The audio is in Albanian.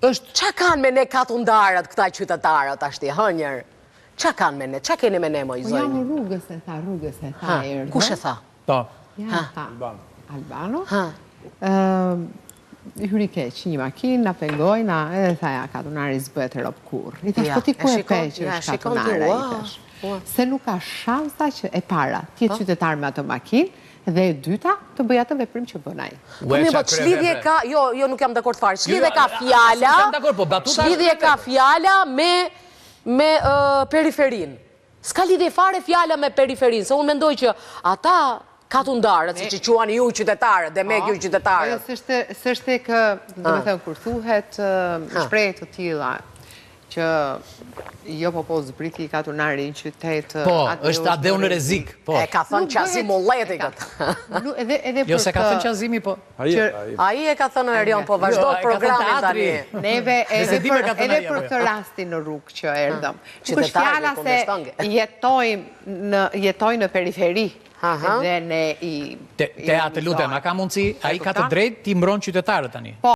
Është. Ça kanë me ne katundarët këta qytetarët tashti, hë njëherë? Ça kanë me ne? Ça keni me ne moj Po jam zonjë? rrugës e tha, rrugës e tha, erdhëm. Kush e tha? Po. Ja, tha. Albano. Ëm hyri keq një makinë, na pengoi, na edhe tha ja katunari s'bëhet rob kurrë. I thash po ti ku e pe që është katunar ai, i thash. Se nuk ka shansa që e para, të jetë qytetar me atë makinë dhe e dyta të bëjë atë veprim që bën ai. Po mirë, po ç'lidhje ka, jo, jo nuk jam dakord fare. Ç'lidhje ka fjala? Po, ç'lidhje ka fjala me me periferinë? S'ka lidhje fare fjala me periferinë, se unë mendoj që ata katundarët, siç i quani ju qytetarët, demek ju qytetarët. Po, jo, s'është tek, domethënë, kur thuhet shprehje të tilla, që jo po po zbriti katunari në qytet, Po, është atdheu në rrezik, po. E ka thënë Qazim Mulleti këtë. Jo, s'e ka thënë Qazimi, po. Ai e ka thënë Erion, po vazhdo jo, programin tani. Neve edhe për edhe për këtë rastin në rrugë që erdhëm. Nuk është fjala se jetojmë në jetojnë në periferi. Dhe ne i Te, të lutem, a ka mundësi, ai ka të drejtë t'i mbron qytetarët tani? Po.